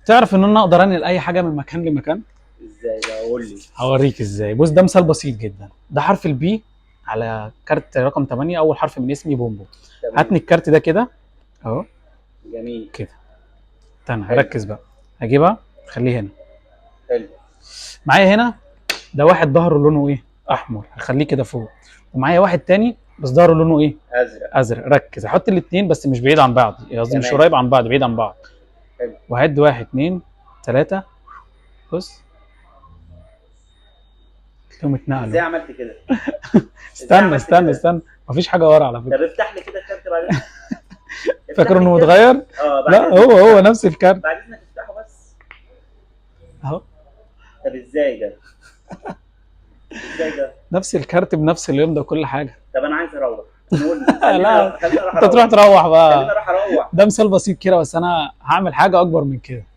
تعرف ان انا اقدر انقل اي حاجة من مكان لمكان؟ ازاي بقى؟ قول لي. هوريك ازاي. بص، ده مثال بسيط جدا. ده حرف ال B على كارت رقم 8، اول حرف من اسمي بومبو. تمام. هاتني الكارت ده كده اهو. جميل. كده، استنى. حلو. ركز بقى، هجيبها خليه هنا. حلو. معايا هنا ده واحد ظهره لونه ايه؟ احمر، هخليه كده فوق. ومعايا واحد تاني بس ظهره لونه ايه؟ ازرق. ازرق. ركز، احط الاثنين بس مش بعيد عن بعض، قصدي مش تمام. قريب عن بعض، بعيد عن بعض. حلو. وهعد 1 2 3. بص، تلاقيهم ازاي اتنقلوا. عملت كده؟ ازاي استنى. عملت استنى. كده؟ استنى، مفيش حاجة ورا على فكره. طب افتح لي كده الكارت بعدين. افتح فاكر لي انه الكارت. متغير؟ اه، بعد لا، إذنك. هو هو نفس الكارت. بعد اذنك افتحه بس. اهو. طب ازاي ده؟ ازاي ده؟ نفس الكارت بنفس اليوم ده كل حاجه. طب انا عايز اروح، نقول لا، خلينا اروح. انت تروح تروح خلينا بقى. اروح اروح. ده مثال بسيط كده، بس انا هعمل حاجة اكبر من كده.